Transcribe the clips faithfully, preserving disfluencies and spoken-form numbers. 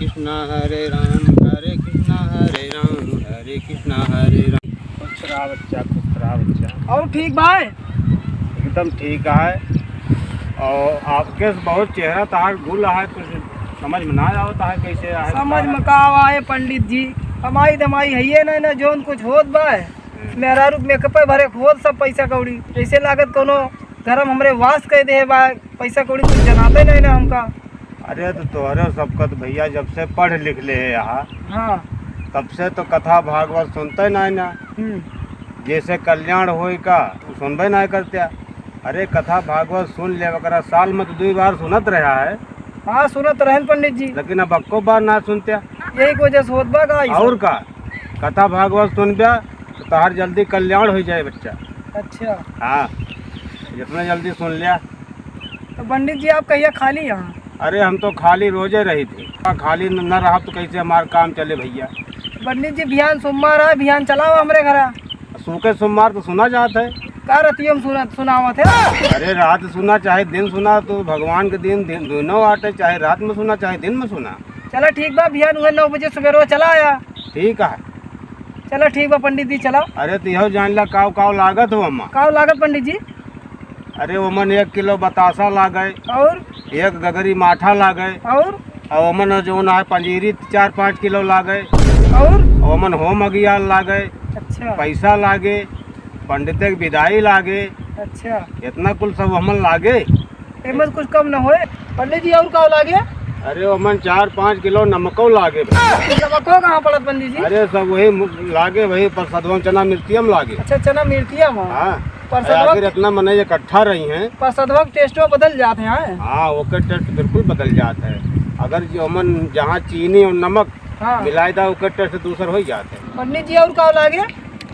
कृष्णा हरे राम, हरे कृष्णा हरे राम, हरे कृष्णा हरे राम। खुश रहा बच्चा, खुश रहा बच्चा। और ठीक बा? एकदम ठीक है। और आपके से बहुत चेहरा तहार गुल है, कुछ समझ में ना आवत है कैसे है समझ तहार। में का आवा है पंडित जी, कमाई धमाई है ये नहीं ना, जौन कुछ होत बा, हम्म। मेहरारू के मेकअपे भरे होत सब पैसा कौड़ी, जैसे लागत कोनो धर्म हमरे वास कह दे बा, पैसा कौड़ी कुछ जनाते नहीं ना हमका। अरे तो तोहरे सबका तो भैया जब से पढ़ लिख ले है यहाँ, हाँ। तब से तो कथा भागवत सुनते नहीं ना। हम्म। जैसे कल्याण होई का, तू सुनबे नहीं करते। अरे कथा भागवत सुन ले, ओकरा साल में तो दुई बार सुनत रहा है। हाँ, सुनत रहन पंडित जी। लेकिन अब अक्को बार ना सुनते। यही की वजह से होत बा का ई सब? और का, कथा भागवत सुनबे तो तहार जल्दी कल्याण हो जाए बच्चा। अच्छा। हाँ, जितना जल्दी सुन लिया। तो पंडित जी, आप कहिया खाली यहाँ? अरे, हम तो खाली रोजे रही थे। हाँ, खाली न, न रहा तो कैसे हमार काम चले भैया? पंडित जी, बिहान सोमवार है, बिहान चलाओ हमरे घरा। सूखे सोमवार तो सुना जात है। का रतियो में सुना, सुनावत है? अरे, रात सुना चाहे दिन सुना, तो भगवान के दिन, दिन दोनों आटे, चाहे रात में सुना चाहे दिन में सुना। चला ठीक बा, बिहान उहे नौ बजे सुबेरवा चला आया। ठीक है। चला ठीक बा पंडित जी, चला। अरे, तो यहो जान ला, काव काव लागत हो अम्मा? काव लागत पंडित जी? अरे, ओमन एक किलो बतासा लागे, और? एक गगरी माठा लागे, और? और ओमन जौन है पंजीरी चार पाँच किलो लागे, और? ओमन होम अगियार लागे, अच्छा। पैसा लागे, पंडित के विदाई लागे, अच्छा। इतना कुल सब हमन लागे। एमे से कुछ कम न होए। पंडित जी, और का लागे? अरे, ओमन चार पाँच किलो नमको लागे। नमको कहाँ पड़त पंडित जी? अरे, सब वही मु-, लागे, वही प्रसादवा में चना मिर्तिया में लागे। अच्छा, चना मिर्तिया में। हाँ। प्रसादवा अरे, आखिर इतना मनई इकट्ठा रही हैं। प्रसादवा के टेस्टवा बदल जात है, हाँ? हाँ, ओकर टेस्ट बिल्कुल बदल जात है। अगर जो ओमन जहाँ चीनी और नमक हाँ। मिलाए दा, ओकर टेस्ट दूसर हो जात है। पंडित जी, और का लागे?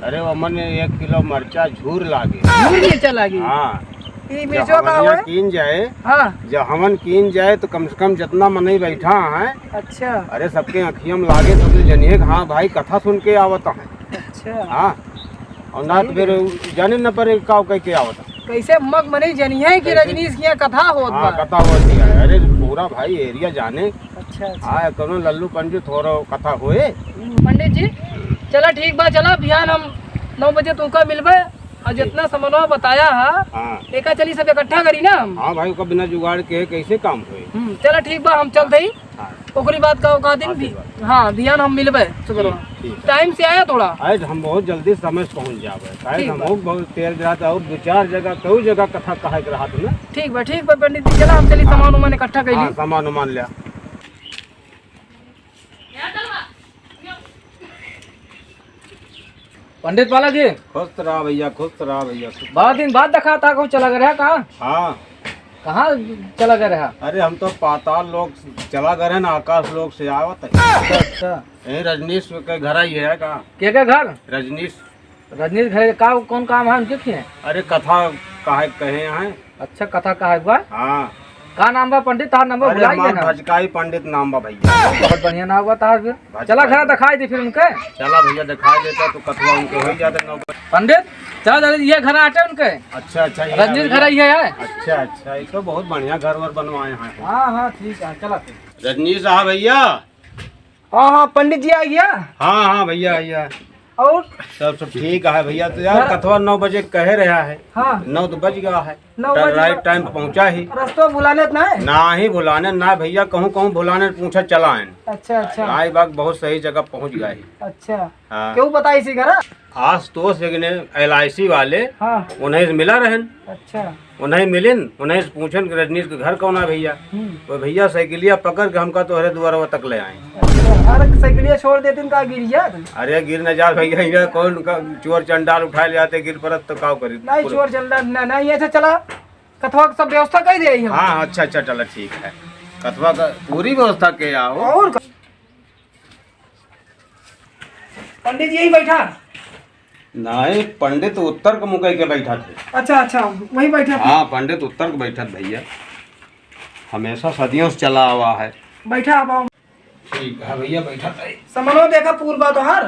अरे, ओमन एक किलो मरचा झूर लागे। झूर मिर्चा लागे? हाँ। ई जब मिर्चवा का हवनिया होए? कीन जाए, हाँ। जब हवन कीन जाए तो कम से कम जितना मनई बैठा है, अच्छा। अरे सबके अँखिया में लागे, सब जनिए कि हाँ भाई कथा सुन के आवत है। अच्छा। हाँ। और ना तो सही फिर है। जाने न पड़े का कह के आवत है। कैसे मग मनई जनिए कि कैसे? रजनीश के यहाँ कथा होत हाँ, बा। कथा होत है। अरे पूरा भाई एरिया जाने। अच्छा, अच्छा। हाँ, कोनो लल्लू पंजू थोरो कथा होए। हम्म, पंडित जी, चला ठीक बा, चला बिहान हम नौ बजे तुमका मिलबे। और जितना समनवा बताया है, हाँ। एका चली सब इकट्ठा करी ना हम। हाँ भाई, ओकर बिना जुगाड़ के कैसे काम होई? हम्म, चला ठीक बा, हम चलत हई। हाँ। ओकरी बाद का, का दिन भी, आशीर्वाद। हाँ, बिहान हम मिलबे सुबह। ठीक, ठीक है। टाइम से आया थोड़ा। आज हम बहुत जल्दी समय से पहुँच जाबे। काहे ठीक हम बा। लोग बहुत तेज रात और दो चार जगह, कई जगह कथा कहे के रहा था ना। ठीक बा, ठीक बा पंडित जी, चला हम चली हाँ। सामान उमान इकट्ठा कर हाँ, ली। सामान उमान लिया। पंडित पाला जी। खुश रहा भैया, खुश रहा भैया, खुश बड़ा रहा। दिन बाद देखा था, कहूँ चला गया रहा का? हाँ। कहाँ चला गया रहा? अरे हम तो पाताल लोक चला गए रहे ना, आकाश लोक से आवत है। अच्छा, अच्छा। यही रजनीश के घर आई है का? के के घर? रजनीश। रजनीश घर का कौन काम है उनके किए? अरे कथा काहे कहे हैं। अच्छा, कथा कहे बा? हाँ। का नाम बा पंडित? तार नाम बा, अरे भुलाई हमार गए ना। भजकाई पंडित नाम बा भैया। बहुत बढ़िया नाम बा तार फिर। भजकाई चला घरा पंडित। दिखाई दे फिर उनके। चला भैया दिखाई देता तो कथवा उनके हो जाते नौ बजे। पंडित, चला जल्दी ये घर आटे उनके। अच्छा, अच्छा, ये रजनीश भैया। घर आई है, है? अच्छा, अच्छा, ये तो बहुत बढ़िया घर वर बनवाए हैं। हाँ, हाँ, ठीक है, चला फिर। रजनीश, हाँ भैया। हाँ, हाँ, पंडित जी आ गया। हाँ, हाँ, भैया, भैया। और? सब, सब ठीक है भैया। तो यार, घर कथवा नौ बजे कहे रहा है। हाँ। नौ तो बज गया है। नौ बज गया। राइट टाइम पे पहुँचा ही। रस्तो भुलाने तो ना है? ना ही भुलाने ना भैया, कहूँ, कहूँ भुलाने पूछा चला आए। अच्छा, अच्छा। आई बाग बहुत सही जगह पहुँच गया ही। अच्छा। हाँ। क्यों बताई इसी घर? आशुतोष एक ने एल आई सी वाले, हाँ। उन्हें से मिला रहन। अच्छा। उन्हें मिलिन, उन्हें से पूछन कि रजनीश के घर कौन है भैया? हम्म। वो भैया साइकिलिया पकड़ के हमका तोहरे दुआरवा तक ले आए। अच्छा, अरे साइकिलिया छोड़ देतिन का गिर जात? अरे गिर न जात भैया, ये कौन का चोर चंडाल उठा ले जाते गिर परत तो का करी? नहीं, चोर चंडाल ना, नहीं, ऐसे चला, कथवा के सब व्यवस्था कर दे हम। हाँ, अच्छा, अच्छा, चला ठीक है, कथवा का पूरी व्यवस्था के आओ। और का? पंडित जी यही बैठा? नहीं, पंडित उत्तर के मुँह के बैठा थे। अच्छा, अच्छा, वही बैठा थे। हाँ, पंडित उत्तर के बैठा थे भैया, हमेशा सदियों से चला आवा है। बैठा आप आओ। ठीक है भैया, बैठा थे। समनो देखा पूरा बा तोहार?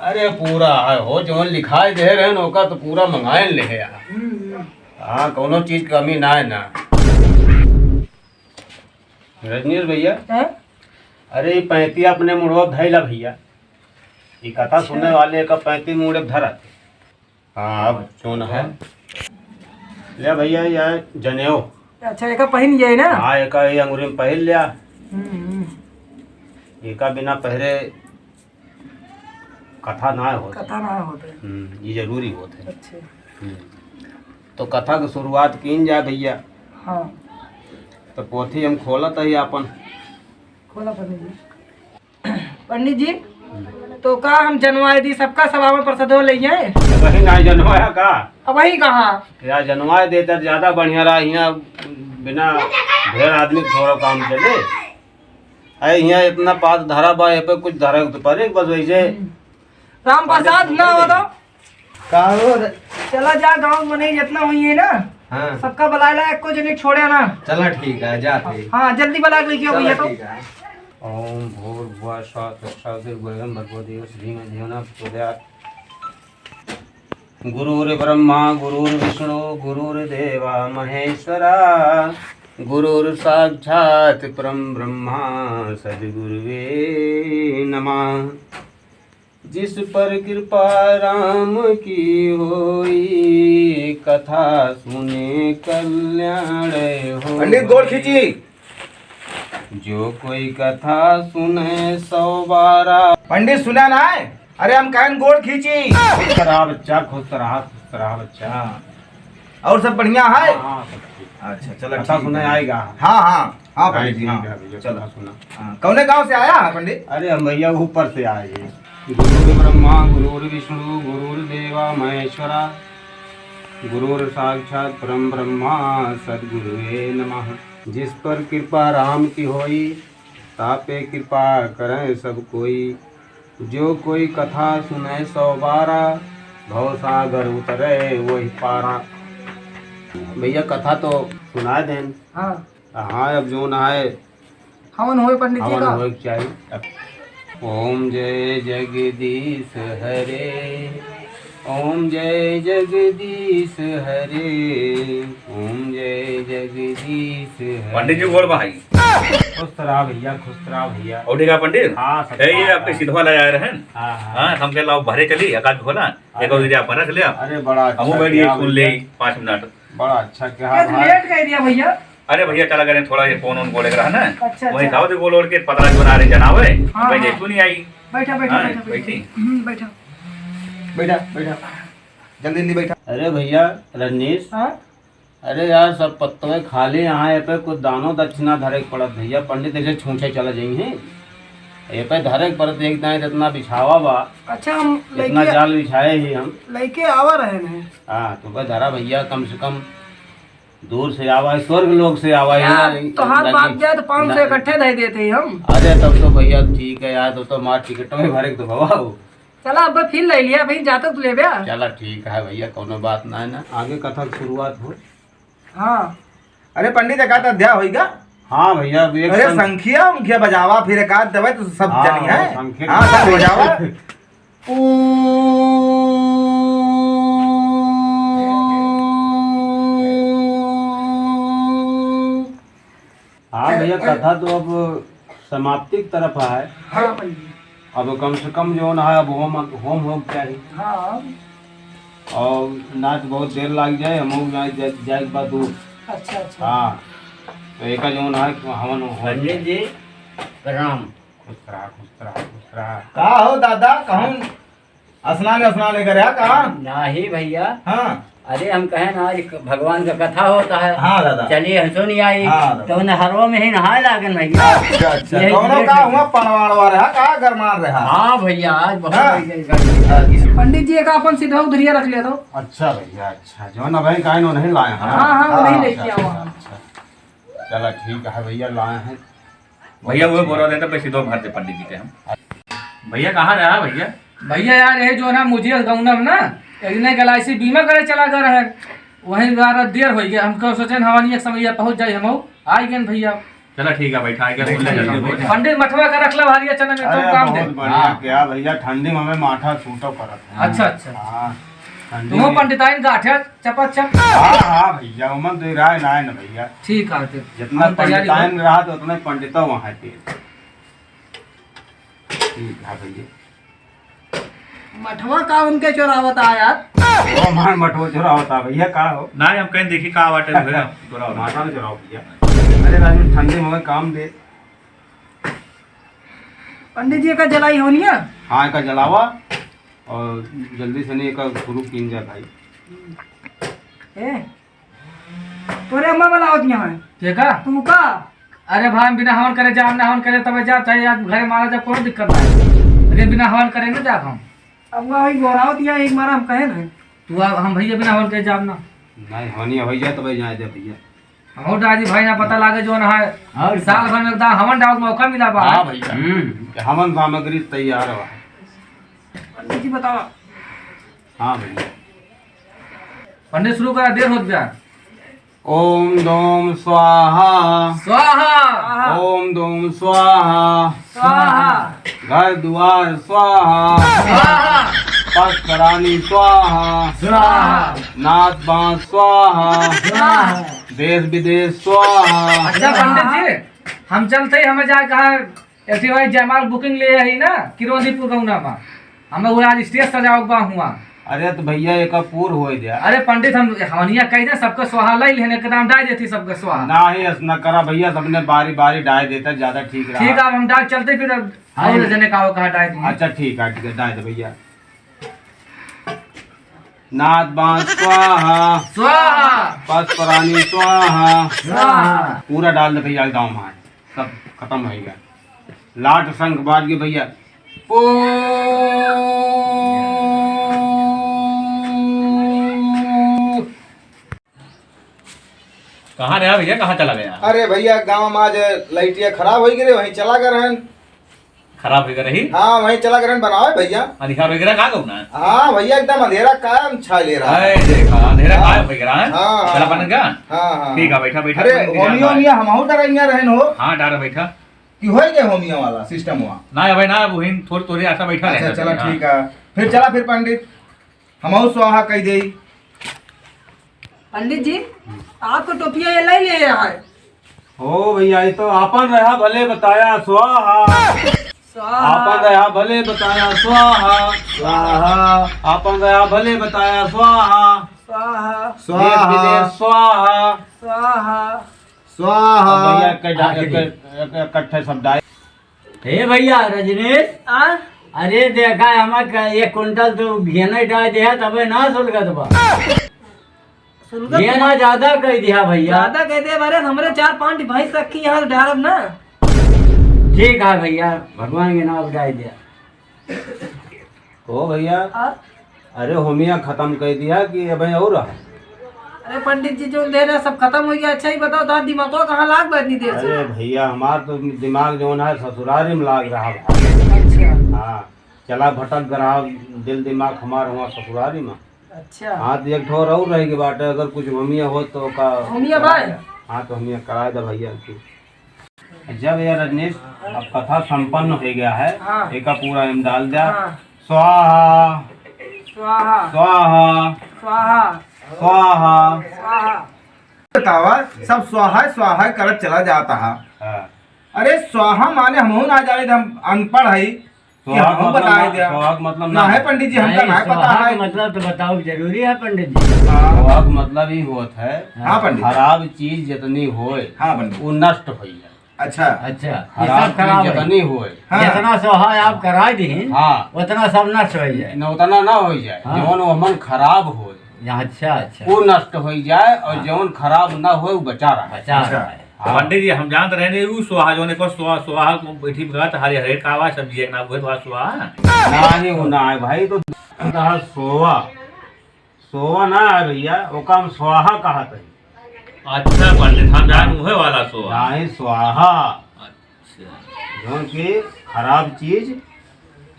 अरे पूरा है हो, जौन लिखाए दे रहे हैं ओका तो पूरा मंगाए ले है यार। हम्म, हम्म। हाँ, कोनो चीज कमी ना है ना। रजनीश भैया, हैं? अरे, ई पैंती अपने मुड़वा धइला भइया, ई कथा सुने वाले का पैंती मुड़े धरत। हाँ, अब चोन है। ले भइया, या जनेऊ। अच्छा, एका पहिन जाए ना? हाँ, एका ये अंगुरी में पहिन लिया। हम्म, हम्म। एका बिना पहिरे कथा ना होत। कथा ना होत है। हम्म, ये जरूरी होत है। अच्छा। हम्म। तो कथा के शुरुआत कीन जाए भइया। हाँ। तो पोथी हम खोलत ही आपन। खोला पंडित जी। पंडित जी, तो का हम जनवाए दी सबका, सभा में प्रसादो ले जाए? वही ना जनवाया का? अब वही कहाँ? या जनवाए देता ज्यादा बढ़िया रहा, यहाँ बिना ढेर आदमी के थोड़ा काम चले। अरे यहाँ इतना पात धरा बा, ये पे कुछ धरा तो परे बस वैसे। हम्म। राम प्रसाद ना हो तो का हो रे? चला जा, गाँव में नहीं जितना हुई है ना, हाँ। सबका बुला ला, एको जने छोड़े ना। चला ठीक है, जाते। हाँ, जल्दी बुला के लेके आओ चला भइया तो। ठीक है। ओम भूर्भुवः स्वः तत्सवितुर्वरेण्यं भर्गो देवस्य धीमहि धियो न प्रचोदयात्। गुरुर्ब्रह्मा गुरुर्विष्णु गुरुर्देवा महेश्वरा। गुरुर्साक्षात् परं ब्रह्मा सद्गुरुवे नमः। जिस पर कृपा राम की होई, कथा सुने कल्याण होई। पंडित गोड़ खींची। जो कोई कथा सुने सौ बारा। पंडित सुना ना है? अरे हम कहन गोड़ खींची। खुश रहा बच्चा, खुश रहा, खुश रहा बच्चा। हाँ। और सब बढ़िया है? हाँ, हाँ, सब ठीक। अच्छा, चलो, कथा ठीक सुने है। आएगा। हाँ, हाँ, हाँ, हाँ, पंडित जी, ठीक हाँ। है भइया, चलो। कथा सुना। हाँ, कौने गांव से आया है, पंडित? अरे, हम भइया ऊपर से आए हैं। गुरुर्ब्रह्मा गुरुर्विष्णु गुरुर्देवा महेश्वरा। गुरुर्साक्षात् परं ब्रह्मा सद्गुरुवे नमः। जिस पर कृपा राम की होई, तापे कृपा करें सब कोई। जो कोई कथा सुने सौ बारा, भवसागर उतरे वही पारा। भइया, कथा तो सुना देन। हाँ। हाँ, अब जौन आए, हवन होए पंडित जी हवन का। होए के चाही। ओम जय जगदीश हरे, ओम जय जगदीश हरे, ओम जय जगदीश हरे। पंडित जी गोड़ बहाई। खुश रहा भइया, खुश रहा भइया। और ठीक है पंडित? हाँ, सब ए, ये ठीक आपके है। सिधवा ले आए रहन। हाँ, हाँ। हाँ, हम कह लाओ भरे चली, एक आध झोला, अरे। एक और आप रख ले। अरे, बड़ा अच्छा हमहू बैठ के किया सुन ले भइया। पाँच मिनट। बड़ा अच्छा किया कैसे भाई। लेट कर दिया भइया? अरे भइया, चला करें थोड़ा ये फोन वोन बोले के रहा ना। अच्छा, वही अच्छा। साउथ बोल ओढ़ के पतला जो ना रे जनावे, हाँ, वही हाँ। जैसू नहीं आई। बैठा, बैठा, हाँ, बैठा, बैठा। बैठी। हम्म, बैठा। बैठा, बैठा। जल्दी, जल्दी बैठा। अरे भइया रजनीश, हाँ? अरे यार, सब पत्तवे खाली यहाँ, ये पे कुछ दानो दक्षिणा धरे के पड़त भइया, पंडित ऐसे छूछे चला जाइहैं। ये पे धरे के पड़त, एक दाएं इतना बिछावा बा, अच्छा, हम इतना लइके, जाल बिछाए ही हम। लइके आवा रहे हैं। हाँ, तो पे धरा भइया, कम से कम दूर से आवा है, स्वर्ग लोक से आवा है यार, ना, तोहार बाप जाए तो पाँच सौ ना। इकट्ठे दे देते ही हम। अरे तब तो भइया ठीक है यार, तब तो हमार टिकट में भरे के तो भवा हो। चला अब फिर ले लिया भाई, जातक तो लेबे। चला ठीक है भइया, कौनो बात ना है ना, आगे कथा की शुरुआत हो। हाँ। अरे पंडित, एक आध अध्याय होइगा। हाँ भइया, अब एक अरे संग- संखिया उंखिया बजावा, फिर एक आध देवे तो सब हाँ, जनी है। संखिया हाँ, की- सब बजावा। हाँ भइया, कथा तो अब समाप्ति की तरफ है। हाँ पंडित। अब कम से कम जौन है, अब होम, होम हो के चाही। हाँ। और ना तो बहुत देर लाग जाए, हम लोग ना जा-, जाए के बाद दूर। अच्छा, अच्छा। हाँ, तो एका जौन है, हवन हो पंडित जी, प्रणाम। खुश रहा, खुश रहा, खुश रहा। का हो दादा, कहूँ स्नान स्नान करे है का? नाही भइया। हाँ। अरे हम कहे ना, आज भगवान का कथा होता है। हाँ दादा। चलिए हम सुन आई। हाँ दादा। तो उन्हें हरवा में ही नहाए लागन भइया। अच्छा, अच्छा। यही कौनो का हुआ, पनवाड़वा रहा का, गरमान रहा? हाँ भइया, आज बहुत हाँ। बढ़िया गर्मी। अच्छा। पंडित जी, एक अपन सिधवा उधरिया रख लिया तो। अच्छा भइया, अच्छा। जौन अबहीं काहे नो नहीं लाए हैं। हाँ, हाँ, वो नहीं अच्छा, लेके आवा। अच्छा, अच्छा। चला ठीक है भइया, लाए हैं। भइया, वो बोला देता, पैसे दो भर दे पंडित जी के हम। भइया, कहाँ रहा भइया? भइया यार, ये जो ना मुझे गाँव में ना, एक दिन एल आई सी बीमा करे चला गए रहे, वहीं यार देर हो गया, हमको सोचन हवानी एक समय पहुँच जाए, हम आई गए भइया। चला ठीक है, बैठा, आइए, सुन ले, चलो, बैठा। पंडित मठवा का रख ला भारी अचानक में, अरे, तो काम दे। बहुत बढ़िया हाँ। क्या भइया, ठंडी में हमें माथा सूटो करत है। अच्छा, अच्छा। हाँ, ठंडी तुम में पंडिताइन गाठे चपाचप। हाँ, हाँ भइया, उमन तो राय ना है ना भइया। ठीक है, तो जितना हम तैयारी पंडिताइन करो। रहा तो उतना पंडितो वहाँ के। हाँ भैया। मठवा का उनके चोरावत आ यार? ओ, हमार मठवा चोरावत आ भैया, का हो? ना, हम कहीं देखी का बाटे, उहे चोरावत। माता ने चोराव भैया। अरे राजू, ठंडी में काम दे। पंडित जी, एका जलाई होनिया? हाँ, एका जलावा और जल्दी से नहीं, एका शुरू कीन जा भाई। ए, तोरे अम्मा बुलावत यहाँ है। के का? तू का? अरे भाई, हम बिना हवन करे जाब ना, हवन करे तबे जाब, चाहे आज घरे मारा जाब, कोनो दिक्कत ना है, लेकिन बिना हवन करे ना जाब हम। अब वही गोरावत यहाँ एक मारा हम कहे ना। तू आ, हम भैया बिना हवन करे जाब ना। नहीं, होनी हो जाए तबे जाए दे भैया। हमहू डाल दी भाई, ना पता लागे जो ना है। और साल भर में एकदम हवन डाल के मौका मिला बा। हाँ भैया। हम्म। हवन सामग्री तैयार बा। पंडित जी बतावा। हाँ भैया। पंडित शुरू करा, देर होत बा। ओम दोम स्वाहा। स्वाहा। ओम दोम स्वाहा। स्वाहा। घर दुआर स्वाहा। स्वाहा। पस परानी स्वाहा। स्वाहा। नात बांस स्वाहा। स्वाहा। देश विदेश स्वाहा। अच्छा पंडित जी, हम चलते ही हमें जा कहा एथी भाई जयमाल booking ले आई ना किरोंदीपुर गौना में, हमें वो आज stage सजावे के बा हुआ। अरे तो भैया एक पूर होए द्या। अरे पंडित हम हवनिया कह दे सबके स्वाहा ले लेने के दाम डाल देती सबके स्वाहा। ना ही ऐसा न करा भैया, सबने बारी बारी डाल देता ज्यादा ठीक रहा। ठीक है, अब हम डाल चलते फिर अब हाँ। और जने का वो कहा डाल दी। अच्छा ठीक है, ठीक है, डाल दे भैया। नाद बांस स्वाहा। स्वाहा। पस परानी स्वाहा। स्वाहा। पूरा डाल दे भैया, गाँव में सब खत्म हो गया। लाट शंख बाज के भैया। ओ। कहाँ रहा भैया, कहाँ चला गया? अरे भैया, गाँव में आज लाइटिया खराब हो गई रे, वहीं चला गए रहन। खराब हो गई रही? हाँ, वहीं चला गए रहन बनावे भैया। अंधेरा हो गया का कहूँ ना? हाँ भैया, एकदम अंधेरा कायम छा ले रहा है। अरे देखा, अंधेरा हाँ। कायम हो गया है। हाँ, चला हाँ। बन गया? हाँ, हाँ। ठीक है, बैठा, बैठा, अरे, बैठा, बैठा, होमियो बैठा। मिया हमहू डरैया रहन हो। हाँ, डर बैठा। कि होई गए होमिया वाला system हुआ? ना भाई ना, वहीं थोड़ी, थोड़ी आशा बैठा अच्छा, रहता चला है, हाँ। ठीक है। फिर चला फिर पंडित, हमहू स्वाहा कह देई। पंडित जी, आपको टोपिया ये ले ले रहा है। ओ भैया, ये तो आपन रहा भले बताया स्वाहा। स्वाहा। आपन रहा भले बताया स्वाहा। स्वाहा। आपन रहा भले बताया स्वाहा। स्वाहा। देश स्वाहा। विदेश स्वाहा। स्वाहा। स्वाहा। अब भैया, एक, एक, एक, एक, इकट्ठे सब डाल। हे भैया रजनीश, आ? अरे देखा, हमें क-, एक कुंटल तो गेहूं डाल दिया, तबे ना सुलगत बा। सुलगत गेहूं बा। ज्यादा कह दिया भैया। ज्यादा कह दिया, अरे हमरे चार पांच भैंस रखी यहाँ, डालब ना। ठीक है भैया, भगवान के नाम डाल दिया। ओ भैया, हाँ? अरे होमिया खत्म कर दिया कि अबे और है? अरे पंडित जी, जो दे रहे सब खत्म हो गया। अच्छा ही बताओ, तार दिमागो कहाँ लाग बा इतनी देर से? अरे भैया, हमार तो दिमाग जो है ससुरारी में लाग रहा है। अच्छा। हाँ, चला भटक रहा दिल दिमाग हमार हुआ ससुरारी में। अच्छा। हाँ, तो एक ठो और रह गई बात है, अगर कुछ होमिया हो तो का होमिया भाई? हाँ, तो होमिया करा दे भैया की। जब ये रजनीश, अब कथा संपन्न हो गया है, हाँ। एका पूरा एम डाल दिया। हाँ। स्वाहा। स्वाहा। स्वाहा। स्वाहा। स्वाहा। स्वाहा। बतावा, सब स्वाहा स्वाहा करत चला जाता है। हाँ। अरे स्वाहा माने हमहू ना जाने, हम अनपढ़ है। कि स्वाहा हमहू मतलब बताए ना, दिया। स्वाहा मतलब ना ना है है। पंडित जी, हमका नहीं, ना है पता स्वाहा है। का मतलब तो बताओ जरूरी है पंडित जी। हाँ। स्वाहा का मतलब ही होत है, हाँ पंडित। खराब चीज जितनी होए, हाँ पंडित। वो नष्ट हो जाए। अच्छा। अच्छा, ये खराब सब खराब चीज है। जितनी होए। हाँ। जितना स्वाहा आप करा दीन, हाँ। उतना सब नष्ट हो जाए। न, उतना ना हो जाए, हाँ। जौन वो मन खराब होए, अच्छा, अच्छा। वो नष्ट हो जाए और हाँ। जौन खराब ना होए, वो बचा रहे। बचा अच्छा। रहे। हाँ। पंडित जी, हम जानत रहे नहीं, उ स्वाहा, जौन एक स्वाहा, स्वाहा को बैठी भगत, हरे हरे कावा, सब्जी एक ना हुए, तो स्वाहा। नहीं, वो ना है भाई, तो कहा सोवा, सोवा ना है भैया, ओका हम स्वाहा कहत है। अच्छा पंडित, हम जान उहे वाला सोवा। नहीं, स्वाहा। अच्छा। जौन की खराब चीज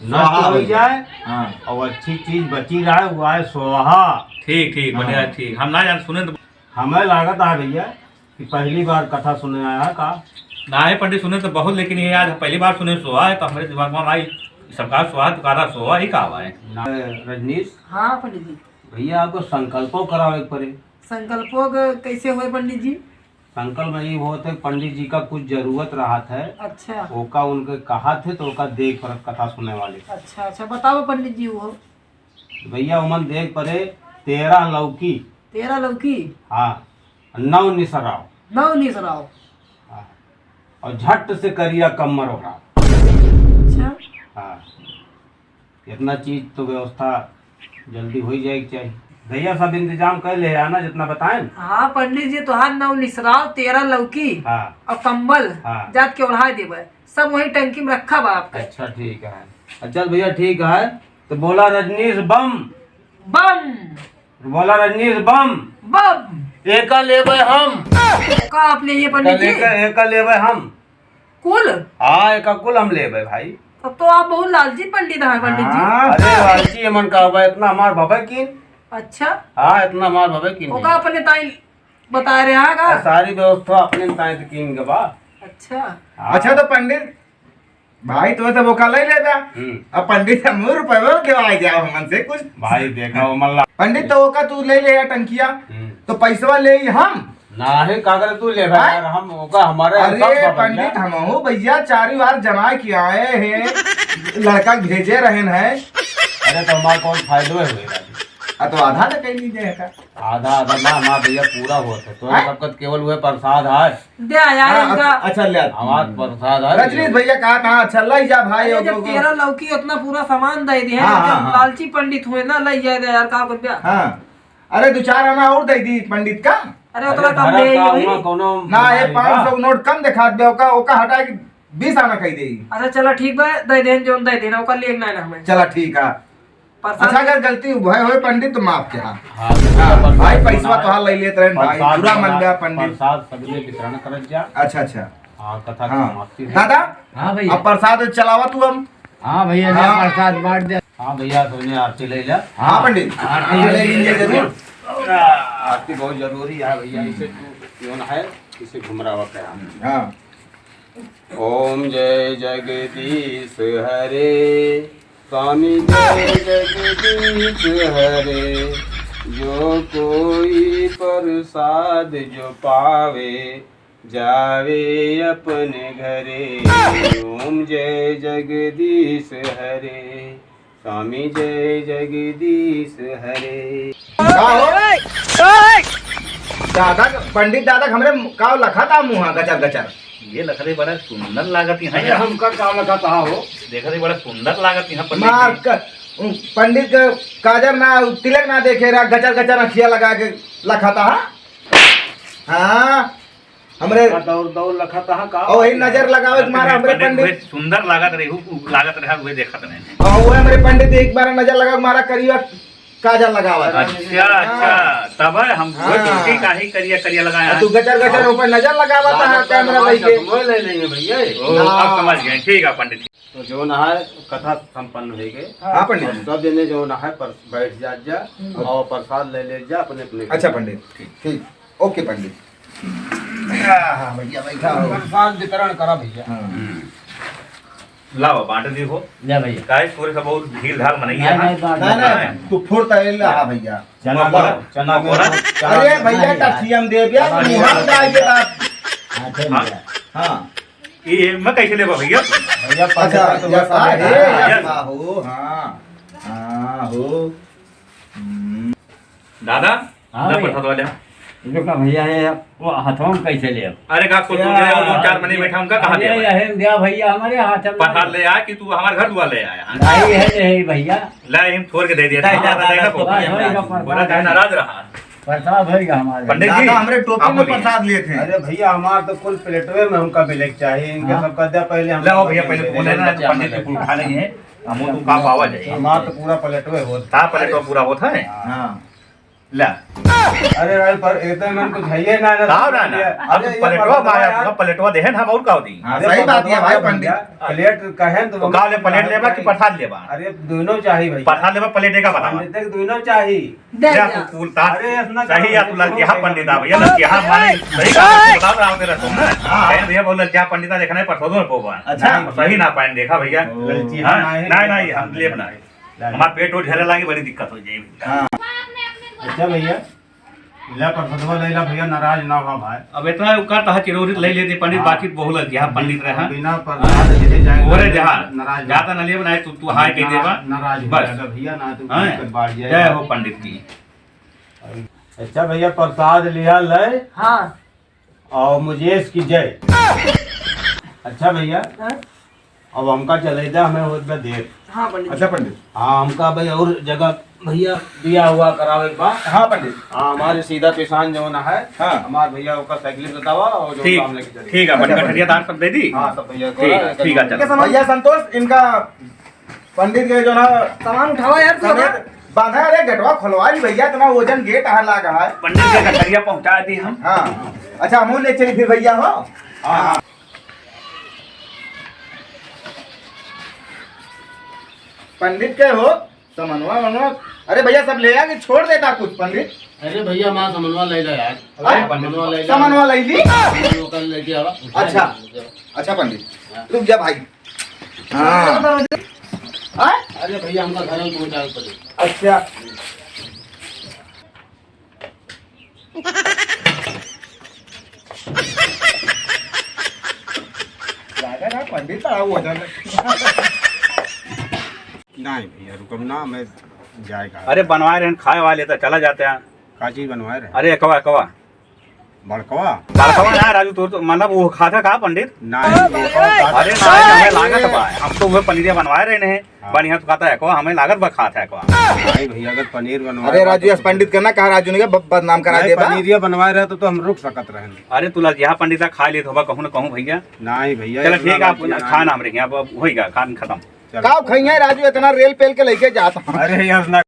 स्वाहा नष्ट हो हो जाए। जाए हाँ। और अच्छी चीज बची रहे, वो है स्वाहा। ठीक, ठीक, बढ़िया, हाँ। ठीक। हम ना जान सुने तो हमें लागत है भैया कि पहली बार कथा सुने आया है का? ना है पंडित, सुने तो बहुत, लेकिन ये आज पहली बार सुने सोहा है, तो हमारे दिमाग में आई सबका सोहा, तुकारा सोहा ही का है। ना, रजनीश। हाँ पंडित जी। भैया, आपको संकल्पो करावे के पड़े। संकल्पो क-, कैसे हुए पंडित जी? संकल्प में ई होत है, पंडित जी का कुछ जरूरत रहत है। अच्छा। ओका उनके कहत है, तो ओका देख परत कथा सुने वाले। अच्छा, अच्छा, बताओ पंडित जी वो। भैया, ओमन देख परे तेरह लौकी। तेरह लौकी? हाँ, नौ निसराव। नौ निसराव। हाँ, और झट से करिया कम्मर ओढ़ा। अच्छा। हाँ, इतना चीज तो व्यवस्था जल्दी हो ही जाए के चाहिए। भैया, सब इंतजाम कर ले आना, जितना बताएं। हाँ पंडित जी, तोहार नौ निसराव, तेरह लौकी हाँ। और कम्बल हाँ। जात के ओढ़ा देबे, सब वही टंकी में रखा बा आपके। अच्छा, ठीक है। अच्छा भैया, ठीक है, तो बोला रजनीश बम। बम। बोला रजनीश बम। बम। एका लेबे हम। का आप लेइए पंडित जी? एका, एका लेबे हम। कुल? हाँ, एका कुल हम लेबे भाई। तब तो आप बहुत लालची पंडित हैं पंडित जी। हाँ। अरे लालची एमन का बा, इतना हमार भवे कीन। अच्छा। हाँ, इतना हमार भवे कीन ओका नहीं। अपने ताई बता रहे हैं का? और सारी व्यवस्था अपने ताई से कीन के बा। अच्छा। हाँ। अच्छा तो पंडित भाई, तो सब ओका ले लेबे। हम्म। अब पंडित से मुँह रुपये के आ जाओ हमन से कुछ। भाई देखा, वो मल्ला। पंडित, तो ओका तू ले ले या टंकिया, हम्म। तो पैसवा ले ही हम। नाही, का करे तू ले भाई हैं? यार, हम ओका हमारे अरे सब बा भैया। पंडित, हमहू भैया चारी बार जमा के आए हैं, लड़का के भेजे रहन है। अरे तो हमार कौन फायदो है हुए? आ तो आधा तो कहीं नहीं देगा। आधा, आधा ना, हमार भैया पूरा होत है। तो हाँ? सबका केवल हुए प्रसाद है। दे यार हाँ, इनका। अच्छा, अच्छा, ले आ। हमार प्रसाद है। रजनीश भैया कहा था, अच्छा, ले जा भाई, अरे, ओके, जब ओके। तेरह लौकी उतना पूरा सामान दे दिए, हाँ, लेकिन हाँ, हाँ। लालची पंडित हुए ना, ले जाए दे यार, का कर दिया? हाँ। अरे, दो चार आना और दे दी पंडित का। अरे, उतना अरे, कम भरा दे का वही। हुआ, कोनो ना, ये बीमारी पाँच सौ बा? नोट कम दिखा दे, ओका, ओका हटा के बीस आना कही दे। अच्छा, चला ठीक बा, दे देन, जोन दे देना, ओका लिए ना, ना हमें। चला ठीक है। प्रसाद अच्छा, अगर गलती भय होए पंडित तो माफ के, हाँ। हाँ, हाँ, प्रसाद भाई, पैसवा बना, तोहार ले लेत रहे भाई, प्रसाद बुरा बना, मन गया पंडित। प्रसाद सबने वितरण करत जा। अच्छा, अच्छा। हाँ, कथा हाँ। समाप्ति है। दादा, हाँ भैया। अब प्रसाद चलावा तू अब। हाँ भैया, ले हाँ। प्रसाद बांट दे। हाँ भैया, सबने आरती ले जा। हाँ पंडित, आरती आरती ले लीजिए जरूर। आरती बहुत जरूरी है भैया, इसे तू क्यों ना है, इसे घुमरावा पे हम। हाँ। ओम जय जगदीश हरे, स्वामी जय जगदीश हरे। जो कोई प्रसाद जो पावे, जावे अपने घरे। ओम जय जगदीश हरे, स्वामी जय जगदीश हरे। का हो? दादा, पंडित दादा, हमरे का लखा था मुँहा गचर गचर? ये लखले बड़ा सुंदर लागत है अरे, यार। हमका का लखा था हो? देखत ही बड़ा सुंदर लागत है पंडित मार जी। क-, पंडित के काजर ना, तिलक ना देखे रहा, गचर गचर अखिया लगा के लखा था। हाँ। हमरे का दौर दौर लखत हा का? और वही नजर लगावे के मारा हमरे पंडित पंडित। उहे सुंदर लागत रहे, उ लागत रहे, उहे देखत रहे। और वो हमरे पंडित एक बार नजर लगा के मारा करिया काजल लगावत। अच्छा, हाँ। अच्छा, तब है हम वो हाँ। टोटी काहे करिया करिया लगाए हैं। तू गचर गचर ऊपर नजर लगावत है कैमरा लेके। चश्मा ले लेंगे भैया। ओ, अब हाँ। समझ गए, ठीक है पंडित। तो जो ना है कथा संपन्न हो गई। हाँ पंडित और जी। सब जने जो ना है पर बैठ जा, जा हम्म। और प्रसाद ले ले जा अपने अपने अच्छा घर। पंडित, ठीक, ठीक। ओके पंडित। हाँ, हाँ, भैया, बैठा हो। प्रसाद वितरण करा भैया। हाँ। लावा, बांट दी हो। ले भैया। काहे तोरे सब बहुत ढील ढाल मनई नहीं, है। नहीं, बांट नहीं, दे। नहीं, तू फोड़ तारे ला, हाँ भैया। चना मकोड़ा, बोला, चना मकोड़ा। बोला। अरे भैया, टथियम दे दिया, चना मुँह बोला। में डाल के बात। हाँ, चल हाँ। भैया। हाँ। ये मैं कैसे लेबा भैया? भैया, अच्छा, पंद्रह तो यस, बस आ, आ गया। ये यस। यस। बा हो, हाँ। हाँ, हो। हम्म। दादा, हाँ ना भैया। पठा दो ले। रुका भैया, ये वो हथवा में कैसे ले अब? अरे का कुछ क्या? दो चार मने बैठा उनका कहाँ अरे दे? यही दिया भैया, हमारे हाथ में। पठा ले आ कि तू हमारे घर दुआ ले आया। नहीं है, नहीं भैया। ला, हम छोड़ के दे दिया। नहीं, नहीं, नहीं, नहीं, नहीं, नहीं, नहीं, बोला, नहीं, चाहे नाराज रहा। प्रसाद होइगा हमारे। पंडित जी, दादा, हमरे टोपी आप में बोलिए। प्रसाद लिए थे। अरे भैया, हमार तो कुल प्लेटवे में हमका मिले के चाहिए। इनके हाँ। सबका दे, पहले हम ले आओ भैया, पहले ले फोन ले लेना, लेना, पंडित जी लेना। कुल उठा लेंगे। हम तो का पावा जाए। हमार तो पूरा प्लेटवे होत। का प्लेटवा पूरा होत है? हाँ। ला। अरे भाई, पर इतने में कुछ है ही ना, ना। का ना, ना? अरे, अब ये प्लेटवा पकड़वा माया, यार। पूरा प्लेटवा देहन हम और का दी? हाँ, अरे, सही बात है भाई, पकड़वा पंडित। भैया। प्लेट कहे तो तो हम का ले, प्लेट लेबा कि प्रसाद लेबा? अरे, दोनों चाहिए भैया। प्रसाद लेबा, प्लेट का बतावा। पंडित के दोनों चाहिए। दे जा जा। तू, तू ता-, अरे, इतना सही या तू लड़किया पंडित आ भैया, लड़किया माने सही का बता रहा हूँ तेरा तुम ना। हाँ। कहे भैया, बहुत लड़किया पंडित आ, देखना है, परसों में पोबा। अच्छा। सही ना पाए, देखा भैया। लड़किया हाँ? माने नहीं, नहीं, हम लेब ना। हमार पेट ओट झरे लागे, बड़ी दिक्कत हो जाए। हाँ। अच्छा भैया। ले प्रसादवा ले ला भैया, नाराज ना हो भाई। अब इतना उकर तहा चिरौरी ले लेते पंडित, हाँ। बाकी बहुल है, यहाँ पंडित रहे हैं। बिना प्रसाद लिए जाए ओरे ना, जहाँ नाराज ना। जाता ना लिए बनाए, तू, तू हाय कह देबा। नाराज हो बस। जाएगा भैया, ना तू हाँ। दिक्कत बाढ़ जाएगा। जय हो पंडित की। अच्छा भैया, प्रसाद लिया ले। हाँ। और मुझे इसकी जय। अच्छा भैया, हाँ? अब हमका चले जा, हमें हो गया देर। हाँ पंडित। अच्छा पंडित। हाँ, हमका भाई और जगह भैया दिया हुआ करावे के बा। हाँ पंडित। हाँ, हमारे सीधा पिसान जौन है, हाँ। हमारे भैया ओकर साइकिल बतावा और जो ठीक, काम लेके चली। ठीक है, अच्छा, पंडित। गठरिया तार सब दे दी। हाँ, सब भैया ठीक है, ठीक है, चलो। भैया संतोष, इनका पंडित के जो ना सामान उठावा यार, तू समेत बांधा। अरे गेटवा खोलवा ली भैया, इतना वजन गेट है लागा है। पंडित के गठरिया पहुंचा दी हम। हाँ, अच्छा, हम ले चली फिर भैया हो। हाँ। पंडित के हो, समनवा वनवा। अरे भैया, सब ले आके छोड़ देता कुछ पंडित। अरे भैया, माँ समनवा ले ला यार। अरे समनवा ले ला। समनवा ले ली? समनवा कल लेके आवा। अच्छा। अच्छा पंडित, हाँ। रुक जा भाई। हाँ। हाँ? अरे भैया, हमका घर में पहुंचावे पड़े। अच्छा। जाएगा ना पंडित, आओ हो जाएगा। नहीं भैया, रुकम ना, मैं जाएगा। अरे बनवाए रहन, खाए वाले तो चला जाते हैं। का चीज बनवाए रहे? अरे एकवा, एकवा। बड़कवा? बड़कवा ना राजू, तोर तो, मतलब, वो खाता का पंडित? नहीं, बड़कवा खाता अरे नहीं। नहीं, हमें लागत बा, हम तो वह पनीरिया बनवाए रहे हैं। हाँ। बढ़िया तो खाता है, को हमें लागत बा खाता है को। नहीं भैया, अगर पनीर बनवाए अरे रहे राजू, तो यस पंडित के ना कहा, राजू ने क्या ब-, बदनाम करा नहीं, दे बा? पनीरिया बनवाए रहे तो, तो हम रुक सकत रहे। अरे तू लजिया पंडित खा लेत होबा कहूँ ना कहूँ भैया। नहीं भैया, चलो इतना ठीक है, आप लजिया खाना नहीं। हमरे यहाँ अब होइगा, खान खत्म। चलो। का खइया राजू, इतना रेल पेल के लेके जाता। अरे यार ना।